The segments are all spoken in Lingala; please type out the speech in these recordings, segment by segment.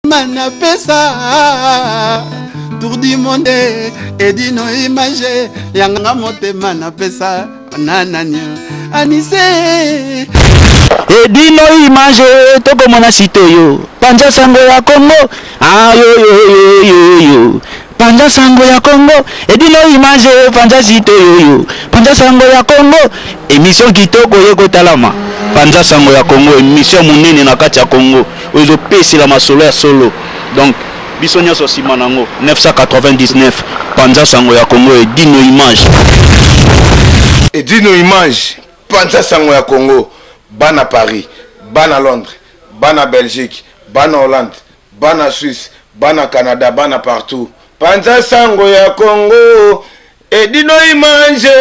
Napesa tour du monde edino image yanga motema napesa na nani anise edino image tokomona site oyo panza sango ya Congo ayoyoyoyoyo panza sango ya Congo edino image panza site oyoyo panza sango ya Congo émission kitoko ye kotalama panza sango ya Congo émission monene na kati ya Congo oyo ezopesela masolo ya solo. Donc biso nyonso nsima nango 999 panza sango ya Congo edino image. Edino image panza sango ya Congo, bana Paris, bana Londres, bana Belgique, bana Hollande, bana Suisse, bana Canada, bana partout, panza sango ya Congo edino image,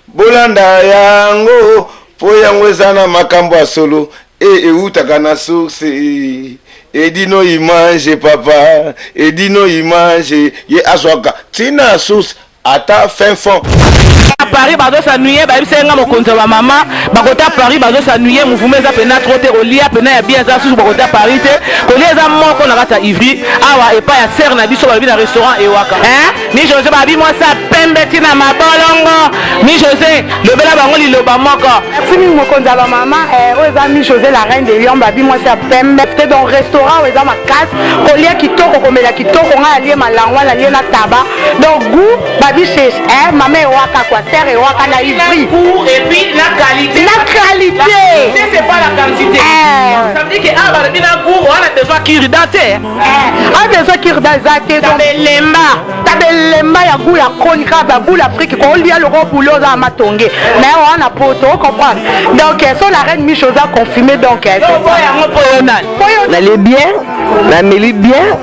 bolanda yango po yango eza na makambo ya solo e eutaka na source. Edino image papa, edino image ye azwaka ntina source ata fin fond. Paris bazosanuye, bayebisa nga mokonzi ya bamama bakota Paris bazosanuye. Mouvement eza pena trop te. Kolia pena ya bien eza susu bakota Paris te. Kolia eza moko na kati ya Ivry awa epai ya sere na biso, balobi na restaurant Ewaka mi José, babi mwasi ya pembe ntina mabolongo. Mi José, lobela bango liloba moko. Merci mingi, mokonzi ya bamama. Oyo eza mi José, la reine de Lion, babi mwasi ya pembe te. Donc restaurant oyo eza makasi, kolia kitoko, komela kitoko. Ngai alie malangwa, nalie na taba, donc goût babi chez mama Ewaka quoi, sœur Ewaka na Ivry. Et puis la qualité. La qualité. C'est pas la quantité. Ça veut dire que ah, balobi na goût wana besoin cure-dent te. A besoin cure-dent eza te. Tabelemba. Tabelemba ya goût ya koni kaka baboule Afrique kolia loko boule oza na matonge mais wana poto comprendre. Donc so la reine Miche oza confirmé, donc yango mpo yo nani? Nalie bien, nameli bien,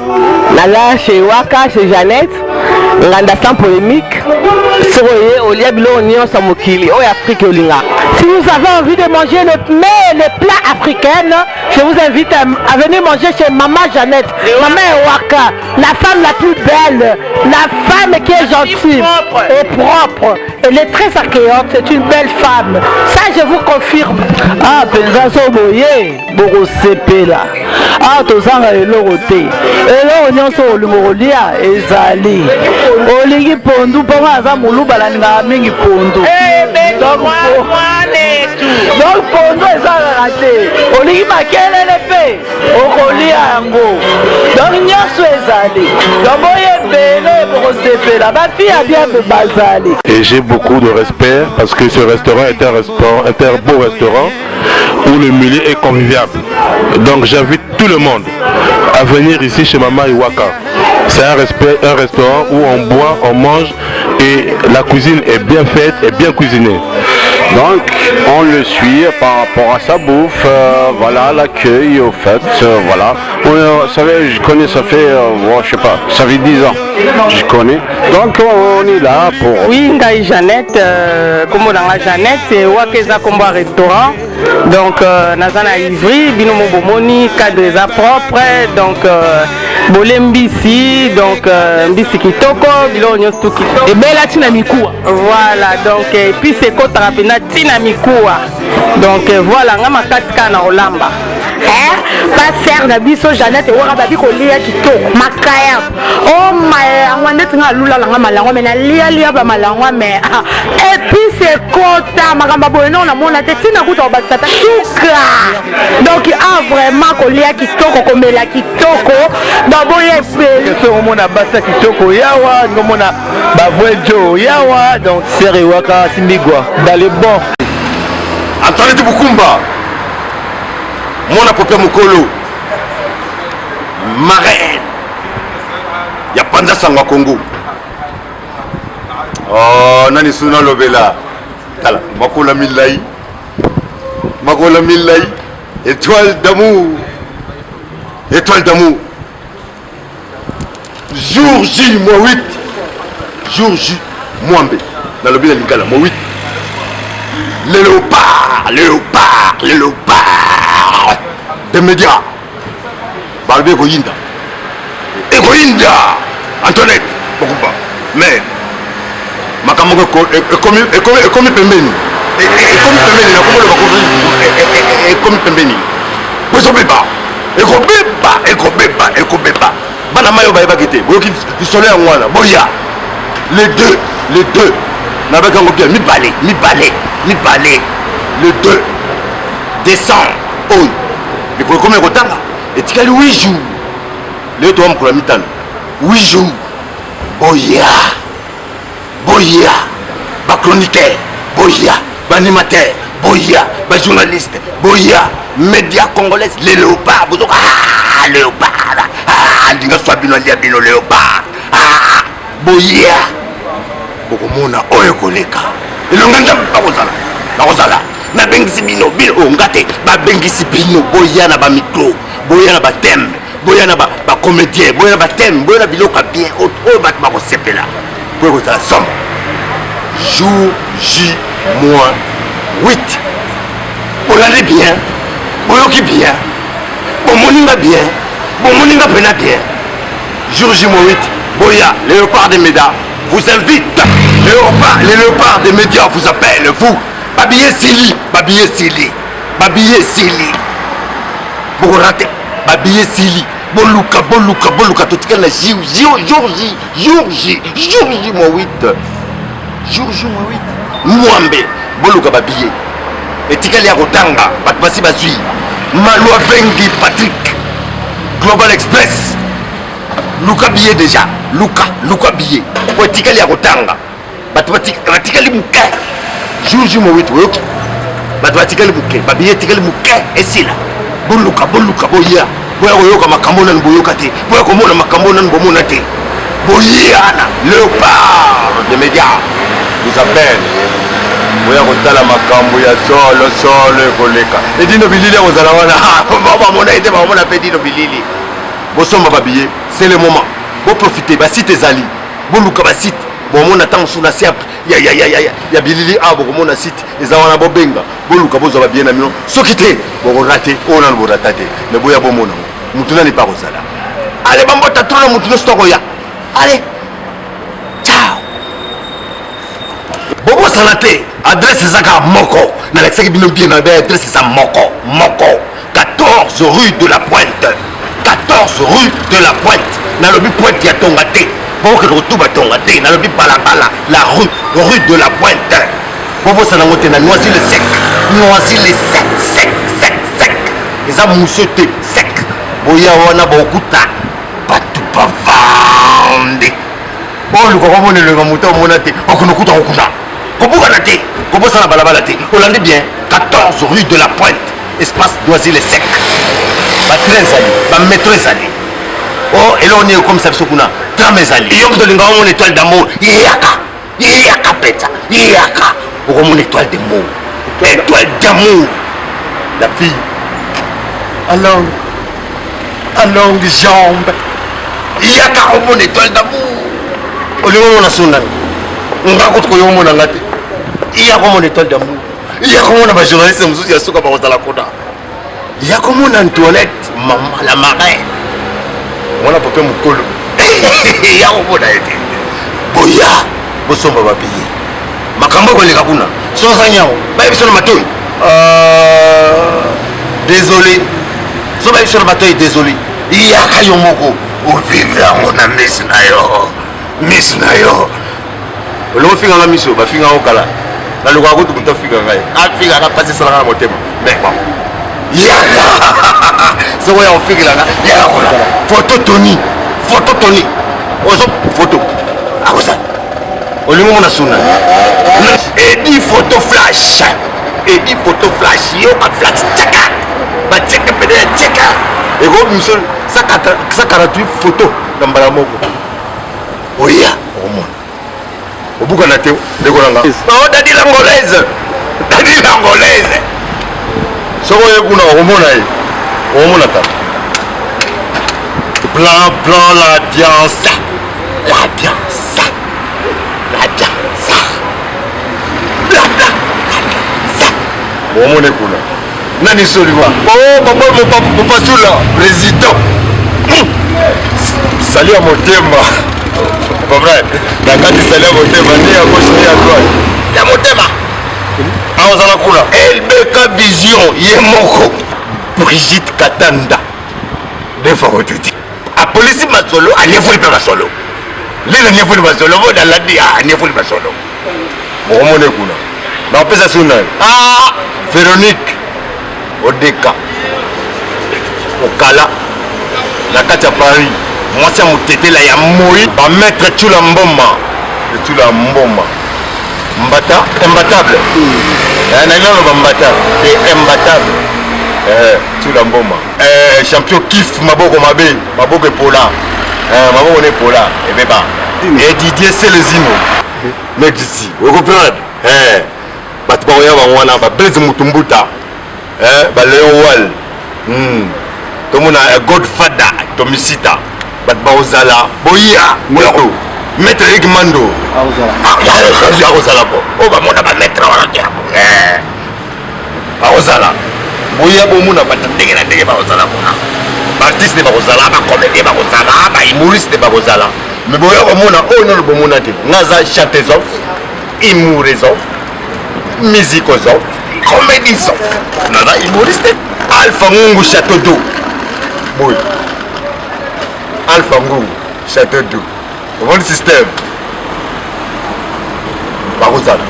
naza chez Waka, chez Jeannette Nganda, sans polémique. Soki oye, olia biloko nyonso ya mokili oyo Afrique olinga. Si vous avez envie de manger le mets, les plats africains, je vous invite à venir manger chez Maman Jeannette, Maman Ewaka, la femme la plus belle, la femme qui est gentille et propre. Elle est très accueillante, c'est une belle femme. Ça, je vous confirme. Ah, mpenza so boye bokosepela. Awa tozanga eloko te, eloko nyonso olingo kolia ezali. Olingi pondu, mpongo aza moluba, nalingaka mingi pondu, donc pondu eza kaka te. Olingi makelele mpe okolia yango, donc nyonso ezali. Donc boye ebele, bokosepela, bafille ya bien mpe bazali. Et j'ai beaucoup de respect parce que ce restaurant est un restaurant, est un beau restaurant où le milieu est convivial. Donc j'invite tout le monde à venir ici chez Mama Iwaka. C'est un, respect, un restaurant où on boit, on mange et la cuisine est bien faite et bien cuisinée. Donc on le suit par rapport à sa bouffe, voilà, l'accueil au fait, voilà. Vous savez, je connais, ça fait, bon, je sais pas, ça fait 10 ans, je connais. Donc on est là pour. Oui, ngai Jeannette, kombo na nga Jeannette Ewaka, eza kombo ya restaurant. Donc naza na Ivry. Bino mo bomoni cadre eza propre, donc bolie mbisi, donc mbisi kitoko, biloko nyonso tu kitoko. Ebela ntina mikuwa. Voilà, donc épice ekotaka mpenza ntina mikuwa. Donc voilà, nga makasi kaka na kolamba. Pasteur na biso Jeannette Ewaka, babi kolia kitoko, makaya o malangwa ndeti nga alula nanga malangwa me nalialia bamalangwa me épice ekota. Makambo boye no namona te, ntina kuta kobakisa ta suka. Donc ah, vraiment kolia kitoko, komela kitoko, donc boye ebele. So omona basi ya kitoko yawa, ngomona bavrai jo yawa, donc sœur Ewaka simbigwa dans le bon. Antoinette Bukumba, mwana popia mokolo, marraine ya panza sango ya Congo. Oh, nani su nalobela? Tala makola milai, makola milai, étoile d'amour, étoile d'amour. Jour J mois 8, jour J mwambe, nalobi na lingala mois 8, le léopard, léopard, le léopard des médias, balobi ekoyinda, ekoyinda. Antoinette Bokumba, mais makambo ekomi pembeni, ekomi pembeni, nakomoloba ekomi pembeni, bozobeba. Ekobeba, ekobeba, ekobeba. Bana mayi oyo bayebaki te. Boyoki lisolo yango wana. Boya. Les deux, les deux. Nabaki yango bien. Mibale, mibale, mibale. Le 2 décembre oyo. Mikolo ekomi ya kotanga. Etikali 8 jours. Lelo toza mokolo ya mitano. 8 jours. Boya. Boya. Ba chroniqueurs, boya. Ba animateurs, boya. Ba journalistes, boya. Media congolaise, les léopards, bozoka ah, léopard. Ah, linga swa bino alia bino léopard. Ah, boya. Bokomona oyo ekoleka. Elonga Nzambe bakozala. Bakozala. Nabengisi bino, bino oh, nga te, babengisi bino boya na ba micro, boya na ba thème, boya na ba, ba comédien, boya na ba thème, boya na biloko ya bien oyo bato bakosepela. Po ekozala somo. Jour J moins 8. Bolandi bien, boyoki bien, bomoni nga bien, bomoni nga pena bien. Jour J moins 8, boya, léopard des médias vous invite. Léopard, les léopards des médias vous appellent, vous. Babillet Sili, babillet Sili, babillet Sili. Bokorate, babillet Sili. Boluka, boluka, boluka, totikali na J, J, jour J, jour J, jour J moins 8. Jour J moins 8. Mwambe, boluka babillet. Etikali ya kotanga, bato basi bazwi. Malwa Vengi Patrick, Global Express. Luka billet déjà, luka, luka billet. Po etikali ya kotanga. Bato batikali moke. Jour J moins 8, oyoki? Bato batikali moke, ba billet etikali moke esila. Boluka, boluka, boya. Boya koyoka makambo nanu boyoka te. Boya komona makambo nanu bomona te. Boya na Léopard de médias vous appelle. Boya kotala makambo ya solo solo ekoleka. Edino bilili akozala wana. Bamona ye te, bakomona mpe Edino bilili. Bosomba ba billets, c'est le moment. Bo profiter, ba site ezali. Boluka ba site. Bomona ntango mosusu na se ya bilili awa bokomona site eza wana, bobenga, boluka bozwa ba billets na bino. Soki te bokorate oyo nanu borata te, mais boya bomona ngo. Mutu nani mpe akozala. Ale bambota trop na mutu nyonso tokoya. Ale ciao. Bobosana te adresse eza kaka moko. Nalakisaki bino bien na adresse eza moko moko. 14 rue de la Pointe. 14 rue de la Pointe. Nalobi Pointe ya Tonga te. Bokokende kotuba Tonga te. Nalobi balabala la rue, rue de la Pointe. Bobosana yango te na Noisy le Sec. Noisy le Sec, sec, sec, sec. Eza mousseux te, sec. Boya wana bokuta bato bavandi. Oluka komona elongi ya moto omona te, okende okuta yango kuna. Kobukana te, kobosana balabala te. Olandi bien, 14 rue de la Pointe, espace Noisy le Sec. Ba train ezali, ba metro ezali. Oh, eloko nini ekomisa biso kuna? Tram ezali. Yo moto olinga omona étoile d'amour, yaka. Yaka penza, yaka. Okomona étoile d'amour. Étoile d'amour. La fille à longue, à longue jambe. Yaka omona étoile d'amour. Olingi omona soni nani? Nga kutu koyo omona nga te. Yaka omona étoile d'amour. Yaka omona ba journaliste mosusu ya suka bakozala kuna. Yaka omona Antoinette, mama la marraine. Mwana papa mokolo. Yaka omona ye te. Boya bosomba ba billets. Makambo ekoleka kuna. Soki ozangi yango, bayebi biso na matoi. Désolé. Soki bayebi biso na matoi, désolé. Yaka yo moko ovivre yango na miso na yo. Miso na yo. Olongo finga nga miso, bafinga ngo kala. Nalukaka kutu moto afinga ngai. Afinga nga mpasi esalaka na motema. Mais bon. Yaka! Soki oya kofingela nga, yaka kolala. Photo Tony. Photo Tony. Ozo photo. Akozala. Olingi omona suna. Edi photo flash. Edi photo flash. Yoka flash. Tchaka. Ba tchaka pene ya tchaka. Ekobimisa 148 photo na mbala moko. Oya okomona. Obukana te ndeko na nga. Oh, Dadi l'angolaise. Dadi l'angolaise. Soki oye kuna okomona ye. Okomona kaka. Blanc blanc la danse. La danse. La danse. Blanc blanc la danse. Okomona kuna. Nani soliwa? Oh papa mopasula président. Sali ya motema. Pas vrai? Na kati sali ya motema ni ya gauche ni ya droite. Ya motema. Aozala kuna. LBK Vision ye moko. Brigitte Katanda. Adefa motu te. Apolisi masolo, anyefoli mpe masolo. Lelo anyefoli masolo, mpo nalandi ah, anyefoli masolo. Bokomona kuna. Nakopesa su nani? Ah, Veronique Odeka. Okala na kati ya Paris. Mwasi ya motetela ya moi. Ba maître Tshula Mboma. Tshula Mboma. Mbata, imbattable. Eh, na naloba mbata, te imbattable. Eh, Tshula Mboma. Eh, champion kif maboko mabe, maboko epola. Eh, maboko ne epola, ebeba. Et Didier Selezino. Mec d'ici, vous comprenez? Eh, bato bakoya bango wana, ba Blaise Mutumbuta. Eh, ba Léon Wall. Tomona eh, Godfather Tomisita. Bato bakozala boya boya ko maître Eric Mando. Akozala ko. Oyo bamona ba maître wana te. Eh. Bakozala. Boya bomona bato ndenge na ndenge bakozala kuna. Ba artiste bakozala, ba comédien bakozala, ba humoriste bakozala. Mais boya komona oyo nano bomona te. Nga aza chanteuse humouriste, musicosof, comédiesof. Naza humoriste. Alpha Ngungu Château d'eau. Boye. Alpha Ngungu Château d'eau. Omoni système. Bakozala.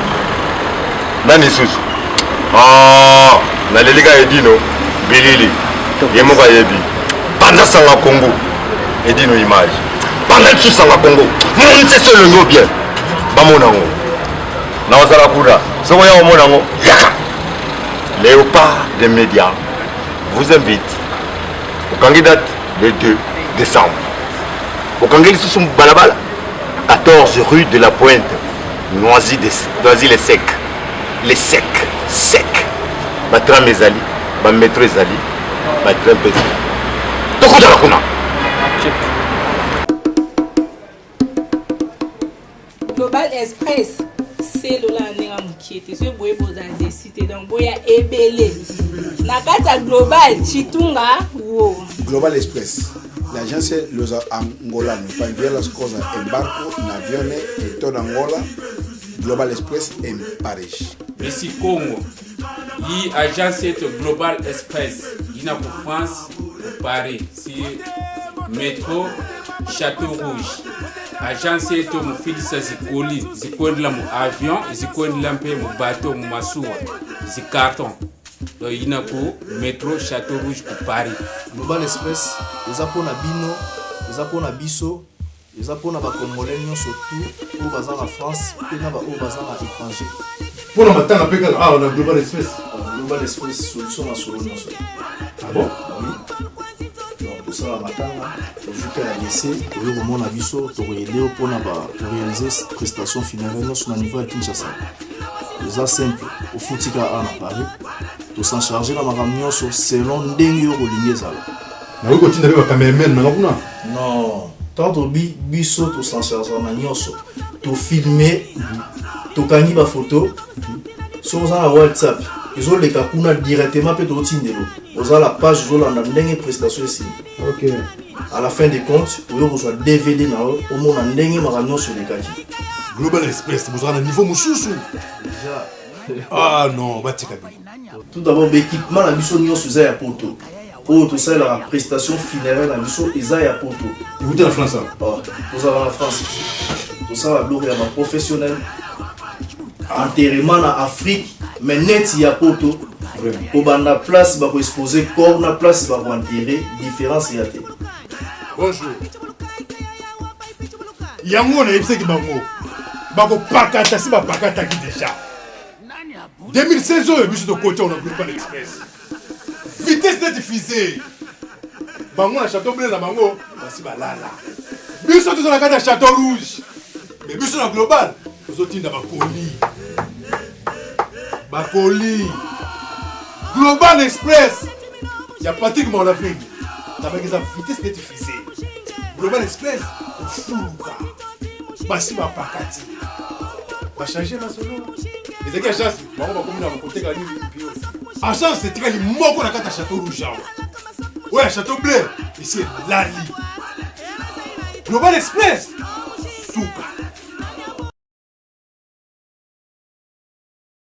Nani lisusu? Ah, naleli kaka Edino Bilili. Ye moko ayebi. Banda sanga Congo. Edino image. Banda lisusu sanga Congo. Monse elongi bien. Bamona yango. Nakozala kuna. Soki oya komona yango, yaka. Léopard des médias vous invite okangi date le 2 décembre. Okangi lisusu balabala 14 rue de la Pointe, Noisy, Noisy le sec. Le sec, sec. Ba tram ezali, ba metro ezali, ba train mpe ezali. Tokutana kuna. Global Express selola na ndenge ya mokie te soki boye bozala desi te donc boya ebele na kati ya global chitunga wo Global Express, l'agence los angolanos para enviar las cosas en barco, en aviones, en toda Angola. Global Express en Paris. Messi Congo yi agence yetu Global Express yina ku France ku Paris si metro Chateau Rouge agence yetu mufilisa zikoli zikwendela mu avion zikwendela mpe mu bateau mu masuwa zicarton donc yina ku metro Chateau Rouge ku Paris. Global Express eza pona bino eza pona biso Eza pona ba congolais nionso tout oyo baza na France pe na ba oyo baza na etranger. Pona matanga pe kaka awa na Global Express. Global Express solution masolo nionso. Ah bon? Oui. Donc tosala matanga, tozwi ka ya lycée, oyo komona biso tokoyede yo pona ba réaliser prestation funéraire nionso na niveau ya Kinshasa. Eza simple, ofuti kaka awa na Paris, tosan charge na makambo nionso selon ndenge yo kolingi ezala. Nakoki kotinda pe ba cameraman nanga kuna? Non, tant tobi biso to s'en chargera na nyonso. To filmer, tokangi ba photo. Soki oza na WhatsApp, ezoleka kuna directement pe totindelo. Oza la page ozolanda ndenge prestation esili. OK. À la fin des comptes, oyo kozwa DVD na yo, omona ndenge makambo nyonso elekaki. Global Express, bozala na niveau mosusu. Déjà. Ah non, batika bino. Tout d'abord, ba équipement na biso nyonso eza ya poto. Oyo tosalelaka prestation funéraire na biso eza ya poto. Ewuta na France awa? Oh, tozala na France. Tosala biloko ya ba professionnel. Enterrement na Afrique, mais neti ya poto. Kobanda place bako exposer corps na place bako enterrer, différence ya te. Bonjour. Yango nayebisaki bango bakopakata si bapakataki déjà 2016 oyo biso tokoti yango na Global Express vitesse neti fusée bango na chateau bleu na bango basi balala biso toza na kati ya chateau rouge mais biso na global tozotinda bakoli bakoli Global Express ya Patrick Morlafing nabaki eza vitesse neti fusée Global Express kofuluka basi bapakati bachange masolo ezalaki agence bango bakomi na bakoteka nini mpio agence etikali moko na kati ya chateau rouge awa oyo ya chateau bleu esi elali Global Express.